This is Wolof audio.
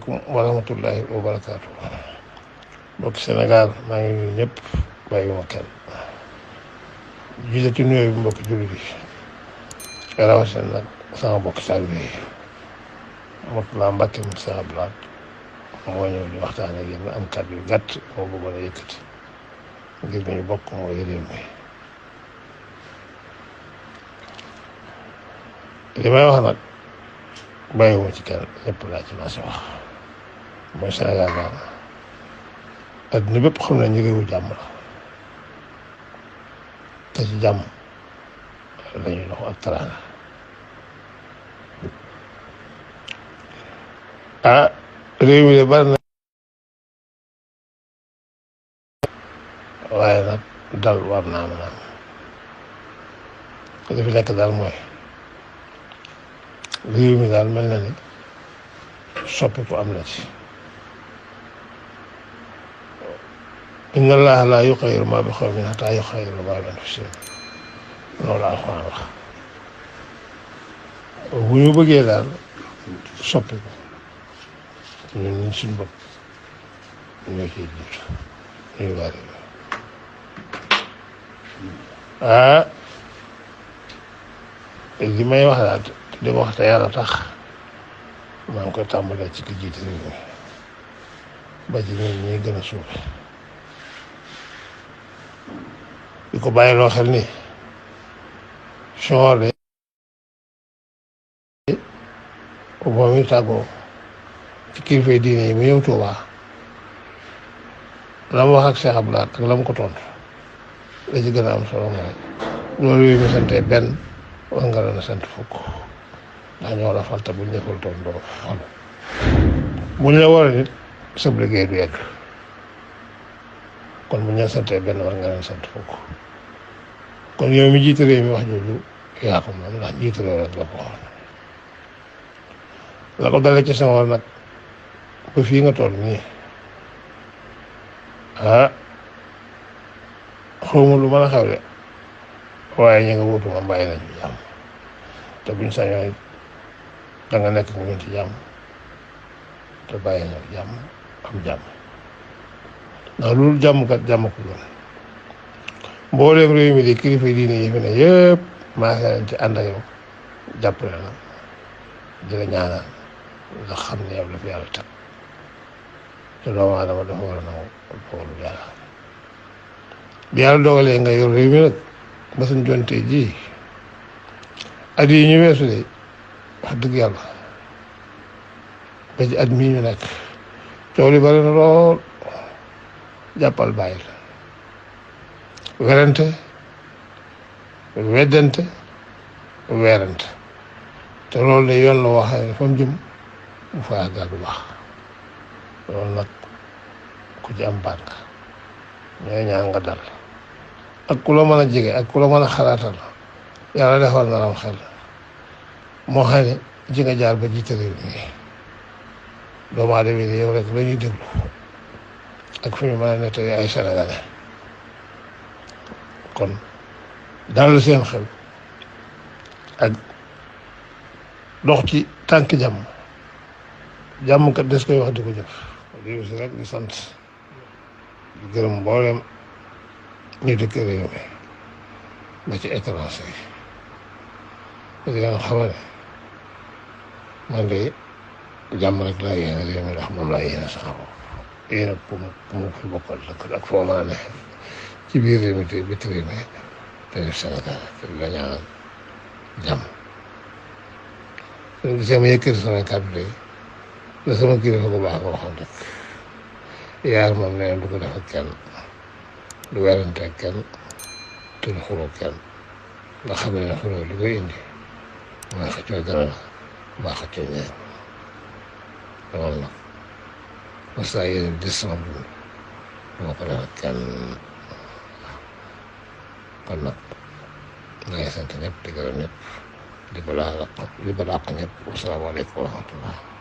asalaamaaleykum wa rahmatullahi wa barakaatu. mbokki Sénégal maa ngi nuyu ñëpp bàyyiwuma kenn jiite ci nuyoo bi mbokki jullit yi rawatina nag sama mbokki taalibe yi Mourtalla Mbacke mu Cheikh Abdou Lahad moo ñëw di waxtaan ak yéen am kàddu yu gàtt moo bëggoon a yëkkati ngir ñu bokk mooy réew mi. li may wax nag bàyyiwuma ci kenn ñëpp laa ci maase wax mooy Sénégal daal adduna bépp xam nañ ñu réewu jàmm la te ci jàmm lañuy dox ak teraanga réew mi de bari na waaye nag dal war naa mën a am li fi nekk daal mooy réew mi daal mel na ni soppiku am na ci inna allaha laa yughayyiru maa bi qawmin hattaa yughayyiru maa bi anfusihim loolu la Alxuraan wax bu ñu bëggee daal soppiku ñun suñu bopp ñoo ciy jiitu ñuy bari li may wax daal di wax te yàlla tax maa ngi koy tàmbalee ci ki jiite réew mi ba ci ñun ñi gën a suufe di ko bàyyi loo xel ni Senghor de boo muy tàggoo ci kilifa diine yi mu ñëw Tuubaa la mu wax ak Cheikh Abdou Lahad ak la mu ko tontu la ci gën a am solo mooy loolu yooyu mu santee benn war nga leen a sant fukk ndax ñoo la fal te buñ defal toon doo fal buñ la war a nit sab liggéey du yegg kon buñ leen santee benn war nga leen sant fukk kon yow mi jiite réew mi wax jooju yaa ko moom ndax jiite réew rek la ko wax la ko dalee ci Senghor nag ba fii nga toll nii xawma lu mën a xew de waaye ñi nga wutu ma bàyyi nañ ci jàmm te buñ sañoon da nga nekk ñun ci jàmm te bàyyi na jàmm am jàmm ndax loolu jàmm kat jàmm ko doon mbooleem réew mi di kilifa diine yi fi ne yëpp maa ngi leen ci ànd ak yow jàppale na di la ñaanal nga xam ne yow la fi yàlla teg te doomu aadama dafa war a nangu dogalu yàlla bi yàlla dogalee nga yor réew mi nag ba suñ jontee ji at yi ñu weesu de wax dëgg yàlla ba ci at mii ñu nekk coow li bari na lool jàppal bàyyi la werante weddante weerante te loolu de yoon la waxee fa mu jëm bu fa àggal bu baax loolu nag ku ci am baat nga ñooy ñaan nga dal ak ku la mën a jege ak ku la mën a xalaatal yàlla defal na lam xel moo xam ne ji nga jaar ba jiite réew mi doomu aadama yi yow rek la ñuy déglu ak fu ñu mën a nettali ay sénégalais kon dalal seen xel ak dox ci tànk jàmm jàmm kat des koy wax di ko jëf di si rek di sant di gërëm mboolem ñu dëkk réew mi ba ci étranger yi di leen xamal ne man de jàmm rek laa yéene réew mi ndax moom laa yéene sax yéene pour mu fi bokkal dëkk ak foo mën a ne ci biir réew mi te biti réew mi te def Sénégal te la ñaanal jàmm suñu gisee ma yëkkati sama kàddu de la sama kilifa bu baax nga waxoon rek yaar moom nee du ko def ak kenn du werante ak kenn te du xuloo kenn nga xam ne xuloo li koy indi mooy xëccoo dara mbaa xëccoo ñeent loolu nag parce que yéen des sama dund moo ko def ak kenn kon nag maa ngi sant ñëpp di gërëm ñëpp di balaa àq ñëpp wasalaamaaleykum wa rahmatullah